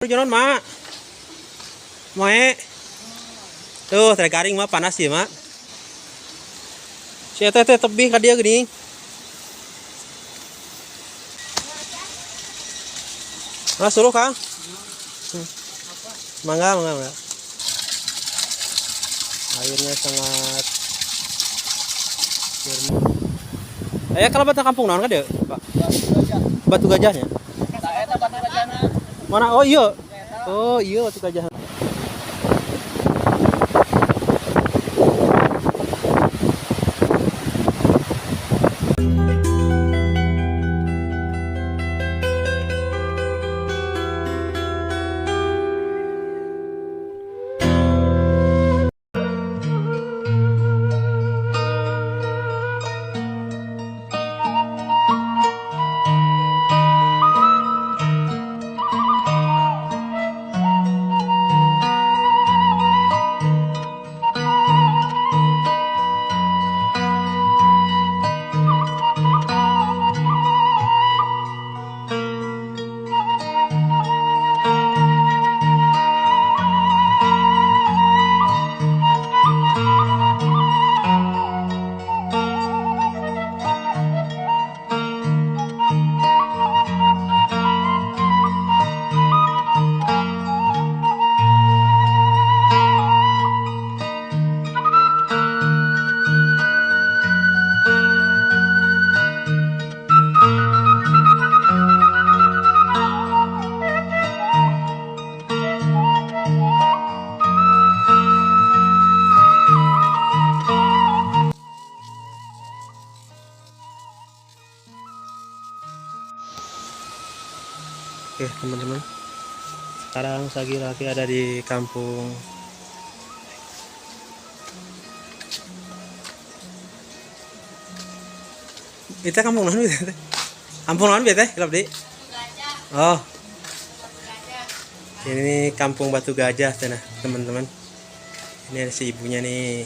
Jonon mak. Mae. Tuh, teh garing mah panas ya, Mak. Si teh teh tebih ka dieu geuning. Mas suruh, Kang. Mangga, mangga, mangga. Airnya sangat jernih. Aya kalebet kampung naon ka dieu, Pak? Batu Gajahnya. Mana? Oh iya. Oh iya, Batu Gajah. Oke teman-teman, sekarang saya lagi ada di kampung itu. Kampung naon itu teh? Kampung naon teh hilap di? Oh, ini kampung Batu Gajah teh. Nah teman-teman, ini ada si ibunya nih.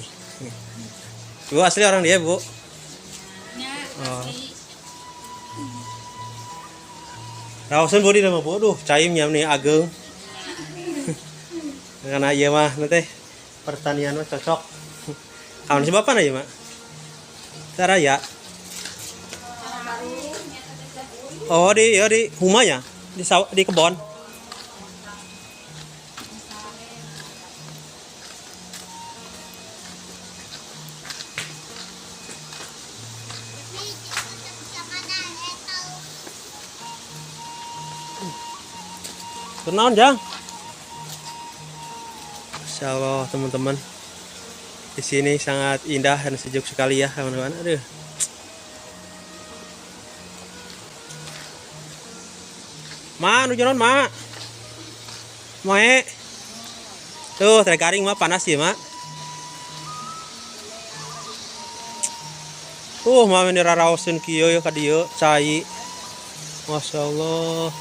Bu, asli orang dia, Bu? Oh. Raoseun, Bu, di mah, Bu. Aduh, cai nya nih ageng. Karena ieu mah nanti pertanian mah cocok. Kawan si bapak na ieu mah? Cara ya. Oh, di ya di rumahnya, di sawah, di kebon. Kenaon, Jang? Masya Allah, teman-teman. Di sini sangat indah dan sejuk sekali ya, kawan-kawan. Aduh. Ma, nu jonon, Ma. Mae. Tuh, teh garing mah panas ya, Mak. Tuh, mah ini raraoseun kieu ya ka dieu, cai. Masya Allah.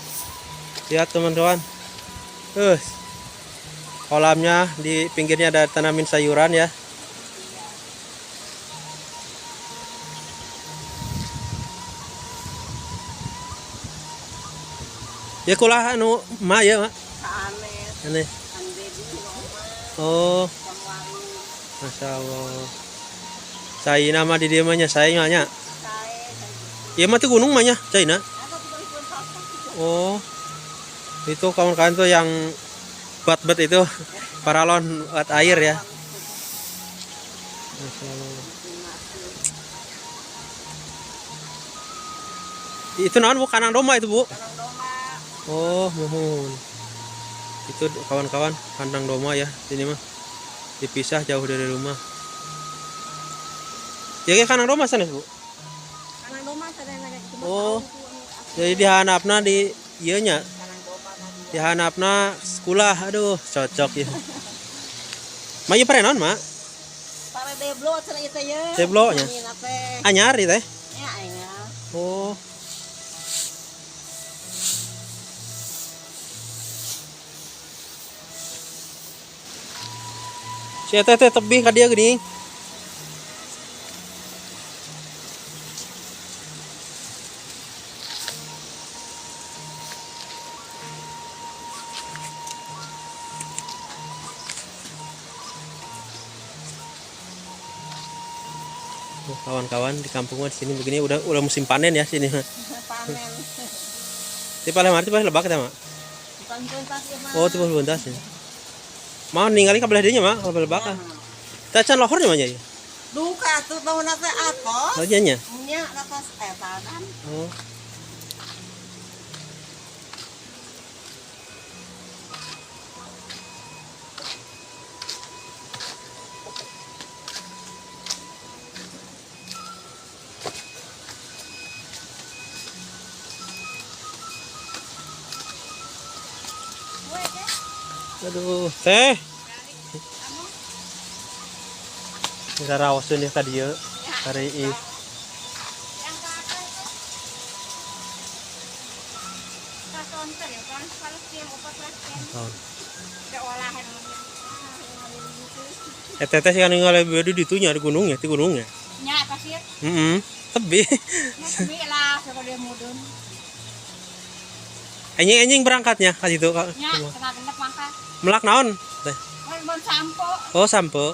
Lihat, teman-teman. Terus kolamnya di pinggirnya ada tanamin sayuran ya. Ya kulah anu ma ya, Mak. Aneh. Oh. Masya Allah. Saya nama di dia mah nya, saya nya. Iya mah tuh gunung mah nya, China. Oh. Itu kawan-kawan tuh yang bat-bat itu paralon buat air ya. Masya Allah. Itu naon, Bu? Kandang domba itu, Bu? Oh, mohon. Itu kawan-kawan kandang domba ya, sini mah. Dipisah jauh dari rumah. Ya kayak kandang domba sana, Bu. Kandang domba sadayana. Oh. Jadi di handapna di ieu nya. Di handapna sekolah. Aduh, cocok ya. Ma, ieu pare naon, Mak? Pare deblo cenah ieu teh ye. Deblo nya? Namina teh. Anyar ieu teh. Ya anyar. Oh. Si teh teh tebih ka dieu geuning. Tuh, kawan-kawan di kampung mah di sini begini udah musim panen ya sini mah. Panen. Ti paling mana ti paling lebak kita mah. Bukan pentas ya mah. Oh, ti paling bentas ya. Mau ningali ka belah dieu nya mah kalau lebak ah. Teh can lohor nya mah nya. Duka tuh bangun teh atos. Oh nya nya. Nya atos eta kan. Oh. Aduh, teh. Kita rawasun ya tadi ya. Hari ini. Eh teteh sih kan ngalih beda di itunya di gunungnya, di gunungnya. Nya pasir. Heeh. Tebi. Tebi lah dia mudun. Enjing-enjing berangkatnya ka situ. Nya setengah genep mangka. Melak naon? Teh. Mun sampo. Oh, sampo.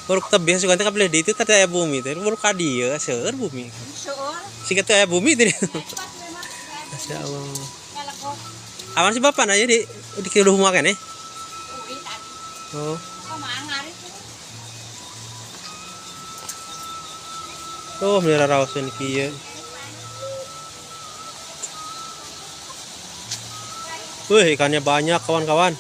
Buruk tebih sugan teh kabeh di itu teh aya bumi teh. Buruk ka dieu seueur bumi. Seueur. Siga teh aya bumi teh. Masya Allah. Awan si bapak aja di kieu rumah keneh. Oh. Tuh melihara rawasun kieu. Wih, ikannya banyak kawan-kawan.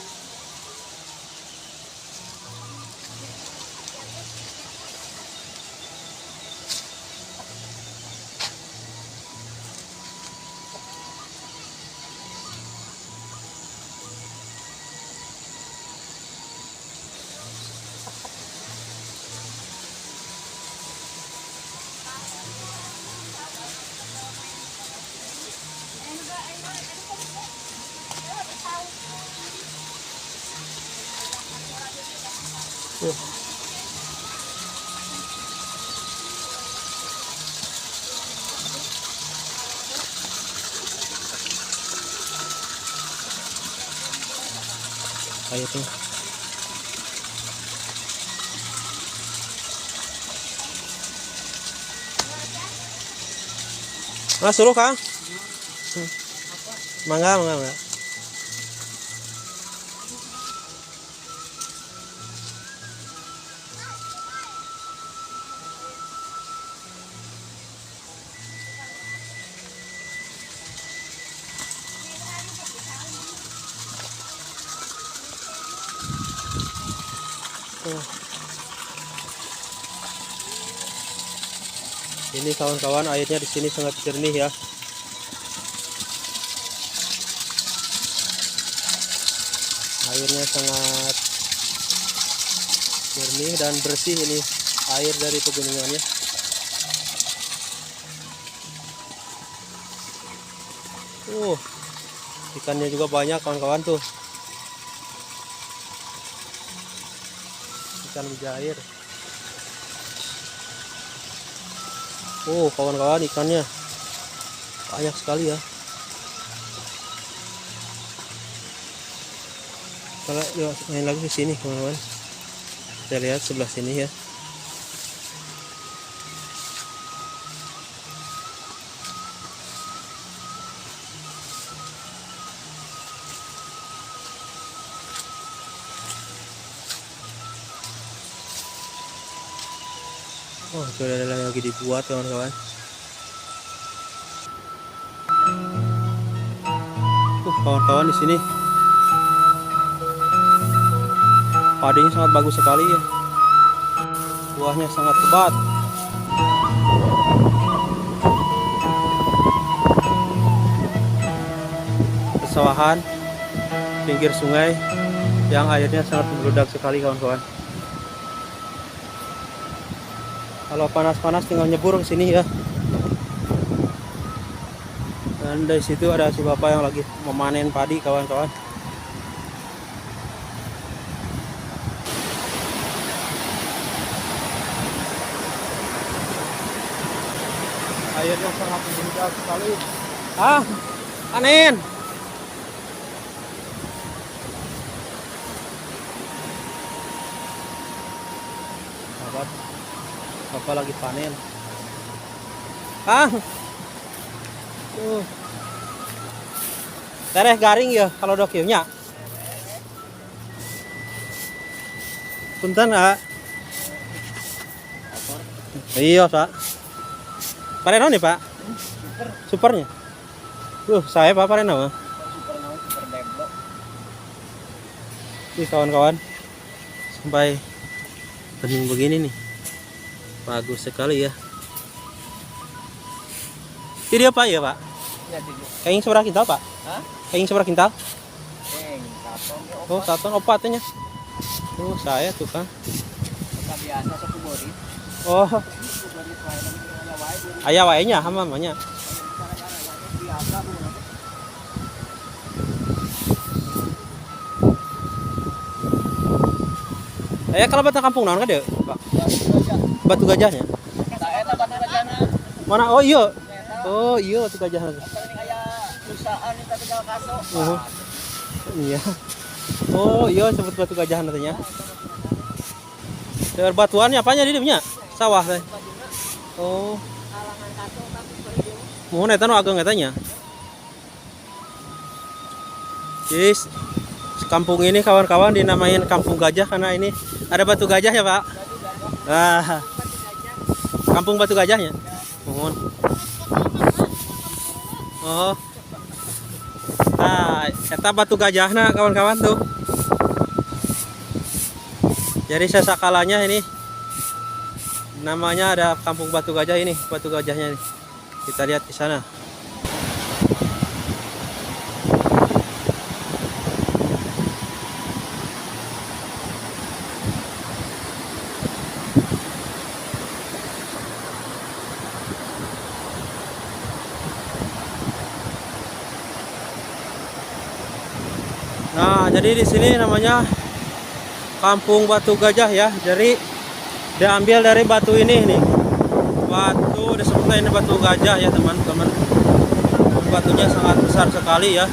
Kayak tuh. Mas suruh Kang. Mangga, mangga, mangga. Tuh. Ini kawan-kawan airnya di sini sangat jernih ya. Airnya sangat jernih dan bersih ini air dari pegunungannya. Ikannya juga banyak kawan-kawan tuh. Ikan mujair. Kawan-kawan ikannya banyak sekali ya. Kalau yuk, main lagi ke sini kawan-kawan. Kita lihat sebelah sini ya. Oh, itu ada lagi dibuat kawan-kawan. Kawan-kawan di sini padinya sangat bagus sekali ya. Buahnya sangat lebat. Pesawahan pinggir sungai yang airnya sangat membludak sekali kawan-kawan. Kalau panas-panas tinggal nyebur ke sini ya. Dan dari situ ada si bapak yang lagi memanen padi kawan-kawan. Airnya sangat membludak sekali. Ah, panen. Kawan-kawan. Bapak lagi panen. Ah. Tuh. Tereh garing ya kalau dok nya. Punten, ah. Iya, Pak. Panen naon nih, Pak? Supernya. Saya Pak panen apa? Super naon, super deblo. Nih kawan-kawan. Sampai bening begini nih. Bagus sekali ya. Ini apa ya, Pak? Ya, tiga. Kayaknya seberapa kintal, Pak? Hah? Kayaknya seberapa kintal? Saton ge Oh, opat. satu opatnya. Oh, saya tuh kan. Suka biasa sok borit. Oh, Ku borit wae namanya aya wae borit. aya wae nya hama mah nya. Biasa bu. Aya kalau batang kampung naon ka dieu, Pak? Batu gajah. Batu gajahnya. Tah eta batu gajahna. Mana? Oh iya. Oh iya batu gajah. Eta ini aya perusahaan eta tegal kaso. Oh. Iya. Oh iya sebut batu gajah nantinya. Seueur batuannya apanya di dieu nya? Sawah teh. Oh. Halangan kaso tapi beri Muhun eta nu ageng eta nya. Jadi kampung ini kawan-kawan dinamain Kampung Gajah karena ini ada batu gajah ya, Pak. Ah. Kampung Batu Gajahnya. Muhun. Oh. Nah, eta batu gajahna kawan-kawan tuh. Jadi sesakalanya ini namanya ada Kampung Batu Gajah ini, batu gajahnya ini. Kita lihat di sana. Nah, jadi di sini namanya Kampung Batu Gajah ya. Jadi diambil dari batu ini nih. Batu disebutnya ini batu gajah ya, teman-teman. Batunya sangat besar sekali ya.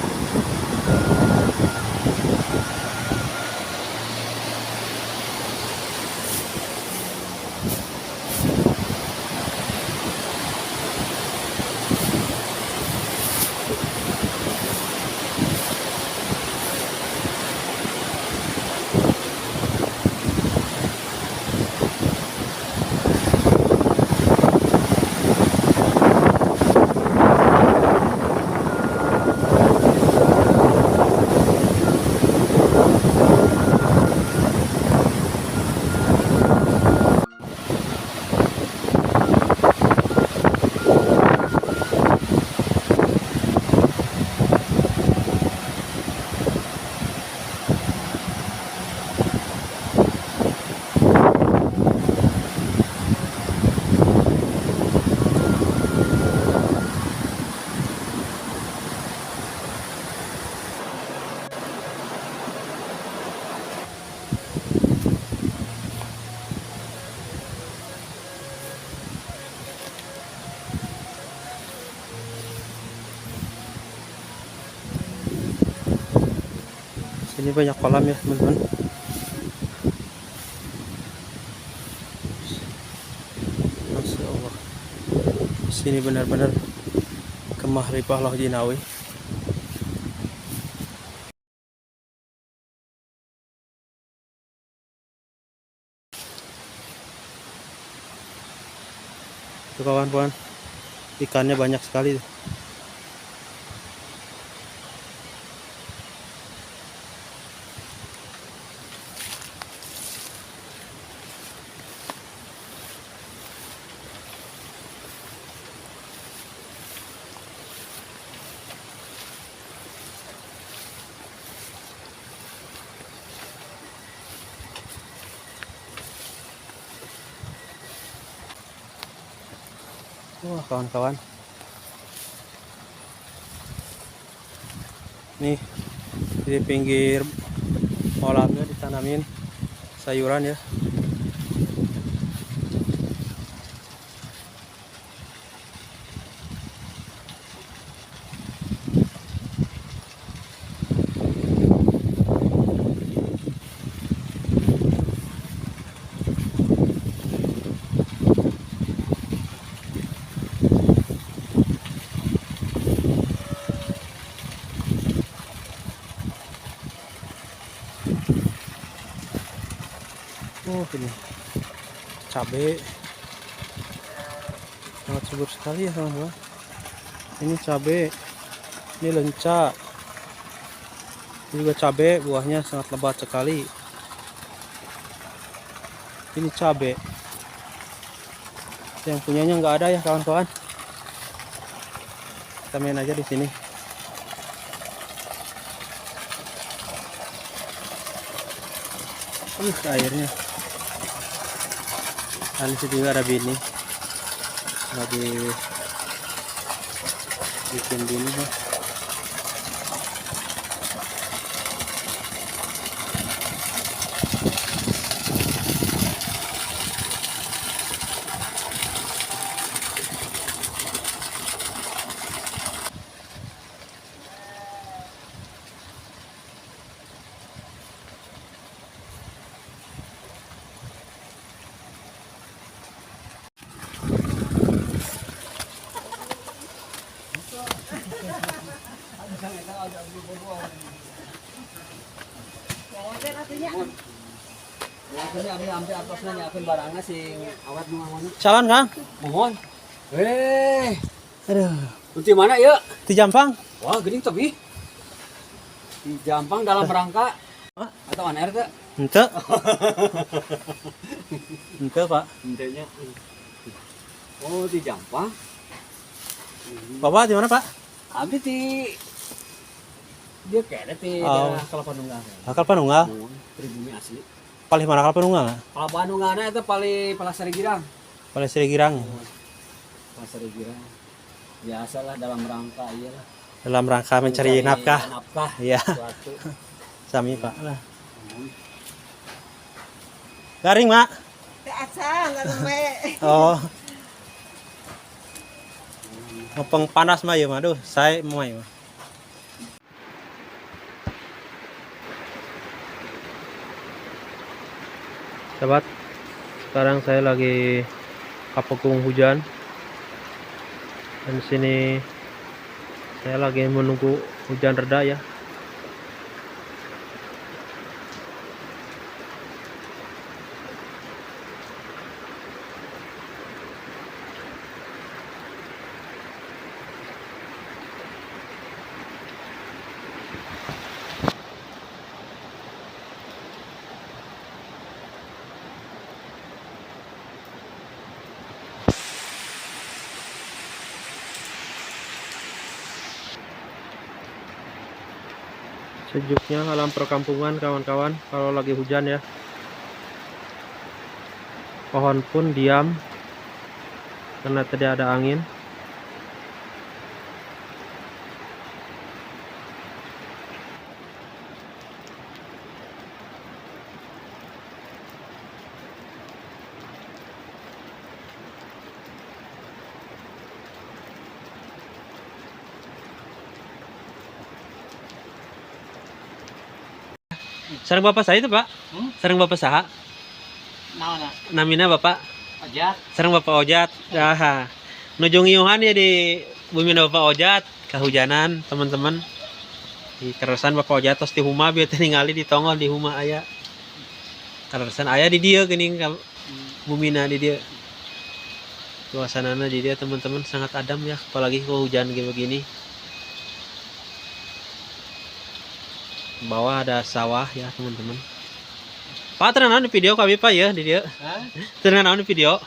Sini banyak kolam ya, teman-teman. Masya Allah. Sini benar-benar kemah ripah loh jinawi. Tuh kawan-kawan, ikannya banyak sekali. Wah, kawan-kawan. Nih, di pinggir kolamnya ditanamin sayuran ya. Oh, ini cabe sangat subur sekali ya teman-teman. Ini cabe, ini lenca, ini juga cabe, buahnya sangat lebat sekali. Ini cabe yang punyanya nggak ada ya kawan-kawan. Kita main aja di sini. Airnya. Dan di situ juga ada bini lagi bikin bini ya. Biasanya abdi hampir atasna nyiapkeun barangna sing awet nu ngangon. Jalan, Kang. Mohon. Eh, Aduh. di mana ya? Di Jampang. Wah, geuning tapi. Di Jampang dalam rangka atau on air teh? Ente. Ente, Pak. Henteu nya. Oh, di Jampang. Bapak di mana, Pak? Abdi di dia kayaknya di Oh. daerah Kalapanunggal. Bakal Panunggal. Mohon, pribumi asli. Palih mana Kalapanunggal? Kalapanunggalna eta paling Palasari Girang. Palih Sri Girang. Palasari Girang. Biasalah dalam rangka iyalah. Dalam rangka mencari nafkah. Nafkah. Iya. Suatu. Sami, Pak. Lah. Garing, Mak. Teu acan anu. Oh. Ngepeng panas mah ya, mah. Aduh, saya mau ya. Sahabat, sekarang saya lagi kapekung hujan. Dan di sini saya lagi menunggu hujan reda ya. Sejuknya alam perkampungan kawan-kawan kalau lagi hujan ya. Pohon pun diam karena tidak ada angin. Sareng bapak saya itu, Pak? Hmm? Sareng bapak saha? Naon? Namina bapak? Aja. Sareng bapak Ojat. Dah. Nuju ngiuhan ya di bumi bapak Ojat, kehujanan teman-teman. Di keresan bapak Ojat tos di huma bieu teh ningali di tongol di huma aya. Keresan aya di dieu geuning ka bumina di dieu. Suasanana di dieu teman-teman sangat adem ya, apalagi kalau hujan kayak begini. Bawah ada sawah ya teman-teman. Pak, tenang di video kami Pak ya di dieu. Hah? Tenang di video.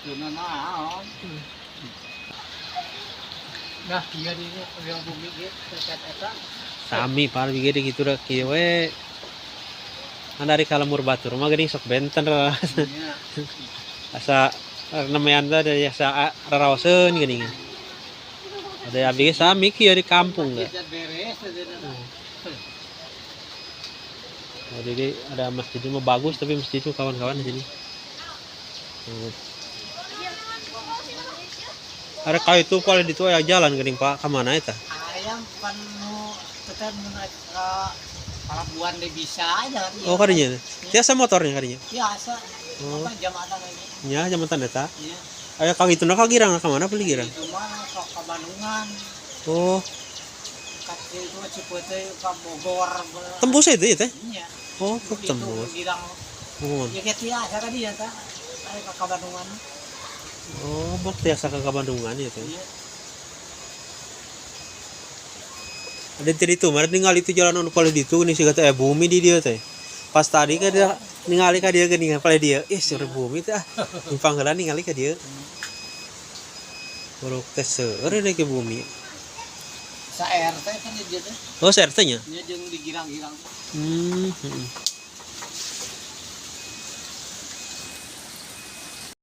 Naon? Nah, iya di yang bumi ge terkait eta. Sami Pak lebih gede gitu dah kieu we. Kan dari kalemur batur mah geuning sok benten Iya. Asa nemean teh dari asa raraoseun geuning. Ada abdi ge sami kieu di kampung da. Beres. Nah, jadi ada masjid mah bagus tapi masjid itu kawan-kawan di sini. Tuh. Ada kayu itu kalau di itu ya jalan geuning Pak, ka mana eta? Ayam panu tetep naik ke pelabuhan deh bisa aja. Oh, kadinya. Tiasa motornya kadinya. Biasa. Oh. Apa jamaatan lagi? Nya jambatan eta. Iya. Aya kang itu ka Girang ka mana beli Girang? Itu mah ke Bandungan. Oh, Ke itu Cipete ke Bogor. tembus itu ya teh? Iya. Oh, Itu tembus. Girang Muhun. Ya kayak tiasa tadi ya ta. Aya ka Kabandungan. Oh, bok tiasa ka Kabandungan ya teh. Iya. Ada tadi itu, mana ningali itu jalan anu paling ditu nih sih kata bumi di dia teh. Pas tadi kan dia ningali ka dia geuning paling dia, ih seueur bumi teh ah. Numpang heula ningali ka dia. Buruk teh seueur deui ke bumi. Sa RT kan di dieu teh. Oh, sa RT nya? Nya jeung di girang-girang. Hmm.